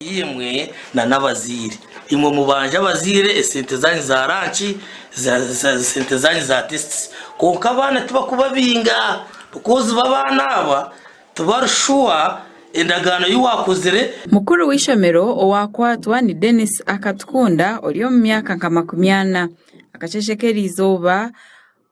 Imwe na n'abazaire, imwe mubanje abazaire esente zanyu za ranki, esente zanyu za tests, kwonka abaana tibakubabinga because bo abaana aba tibari sure endagaano ei wakozire. Mukuru w'eishomero owakwatwa ni Denis Akatukunda ori omu myaka nka 40. Akasheeshe k'eriizooba,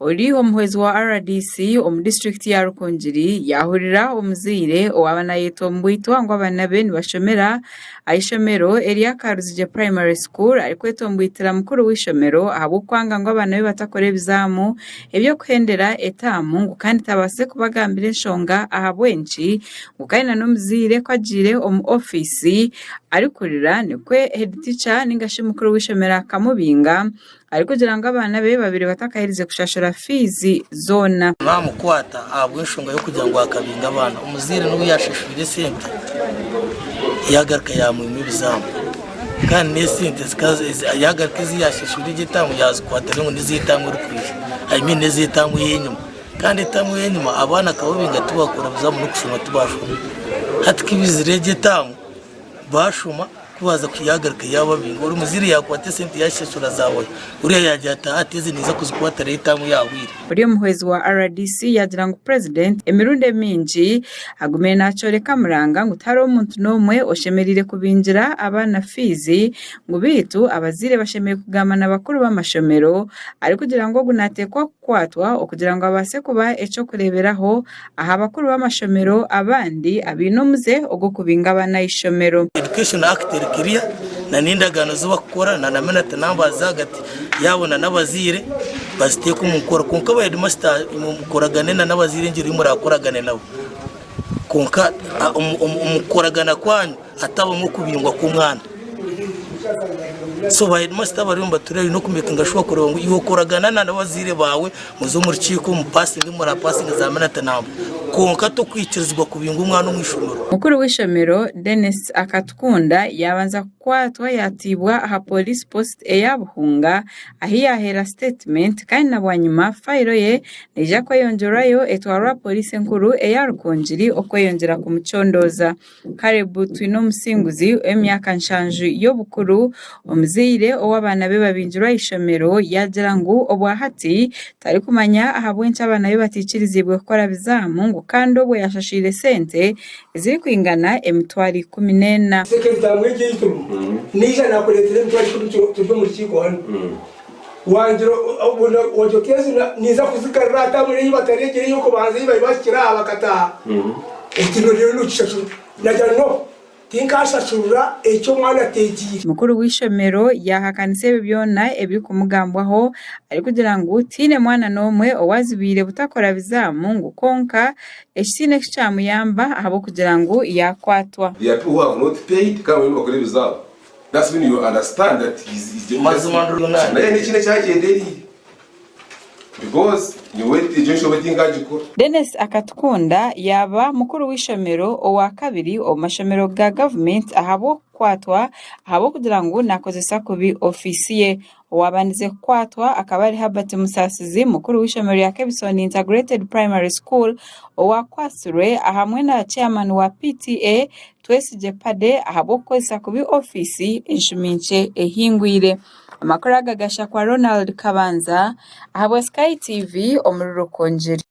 Ori omuhwezi wa RDC omu disiturikiti ya Rukungiri yaahurira omuzaire owaaba nayetwa Omubuitwa ngu abaana be nibashomera aha ishomero erya Karuzigye Primary School arikwetwa Omubuitira mukuru w'eishomero ahabw'okwanga ngu abaana be batakora ebizaamu eby'okuhendera etaamu ngu kandi tabaasize kubagambira enshonga ahabw'enki ngu kandi na n'omuzaire ku agiire omu ofiisi arikurira nikwo heeditica ninga shi mukuru w'eishomero akamubinga Arikugira ngu abaana be babaire batakaherize kushashura fiizi zoona. Baamukwata ahabw'enshonga y'okugira ngu akabinga abaana. Omuzaire n'obu yaashashwire esente, yaagaruka yaamwima ebizaamu. Kandi n'esente yaagaruka ezi yaashashwire egyo etaamu yaazikwatira ngu n'ez'etaamu erikwija, I mean n'ez'etaamu ey'enyima. Kandi etaamu ey'enyima abaana akababinga tibaakora bizaamu n'okushoma tibaashoma. Hati ku baizire egyo etaamu, Baashoma, ku baaza yaagaruka yaababinga. Ori muzaire yaakwata esente yaashashura zaahwayo. Oriya yaagira ati, Hati ezi ninza kuzikwatiraho etaamu yaahwaire. Ori omuhwezi wa rdc yaagira ngu Purezidenti emirundi emingi agumire naakyoreka muranga ngu tihariho muntu n'omwe oshemereire kubingira abaana fiizi ngu beitu abazaire bashemereire kugamba na bakuru b'amashomero arikugira ngu ogu naateekwa kukwatwa okugira ngu abaase kuba eky'okureeberaho aha bakuru b'amashomero abandi abaine omuze ogw'okubinga abaana aha ishomero. Education Act eri clear na n'endagaano ezi bakukora na na minute numbers ahagati yaabo na n'abazaire baziteeke omu nkora kwonka ba headmaster imwe mukoragane na n'abazaire engyeri ei murakoragane nabo kwonka omu kukoragana kwanyu hatabamu okubingwa kw'omwana. So ba headmaster abariyo nibatura oine okumekinga shuwa kureba ngu iwe okoragana na n'abazaire baawe muze omu rukiiko mupasinge murapasinge za minute namba kwonka tokwikirizibwa kubinga omwana omu ishomero. Mukuru w'eishomero Denis Akatukunda yaabanza kukwatwa yaatiibwa aha Police Post eya Buhunga ahi yaaheera sitetimenti kandi na bwanyima faayiro ye neija kweyongyerwayo etwarwe aha Pooriisi enkuru eya Rukungiri okweyongyera kumucondooza. Caleb Twinomusinguzi ow'emyaka nshanju y'obukuru, omuzaire ou abaana be babingirwe aha ishomero yaagira ngu obwahati tarikumanya ahabw'enki abaana be bataikiriziibwe kukora bizaamu ngu kandi obwo yaashashaire sente ezirikwingana emitwaro 14. Sekentaamu egyo naija nakureetera emitwaro ikumi turi omu rukiiko hanu. Wangira oti ezi ninza kuzigarura aha taamu ei batareegyire ey'okubanza ei bari bahikire aha bakataaha. Oti reero nokishashura. Nagira ngu no, tinkashashurira eki omwana ateegiire. Mukuru w'eishomero yaahakanisa ebyo byona ebirikumugambwaho arikugira ngu tihaine mwana n'omwe owaazibiire butakora bizaamu ngu kwonka eki tihaine eki kyamuyamba ahabw'okugira ngu yaakwatwa. There are people who have not paid kandi bariyo nibakora ebizaabo. That's when you understand that he's, he's just Mazima nduri naye nekindi ekyagyendereire because nyowe egyo enshobe tinkagikora. Denis Akatukunda yaaba mukuru w'eishomero owa kabiri omu mashomero ga gavumenti ahabw'okukwatwa ahabw'okugira ngu nakozesa kubi ofiisi ye. Owaabandize kukwatwa akaba ari Herbert Musasizi, mukuru w'eishomero rya Kebisoni Integrated Primary School owakwatsirwe ahamwe na chairman wa PTA, Twesigye Paddy ahabw'okukozesa kubi ofiisi enshumi nkye ehingwire. Amakuru aga gashakwa Ronald Kabanza ahabwa Sky TV omuri Rukungiri.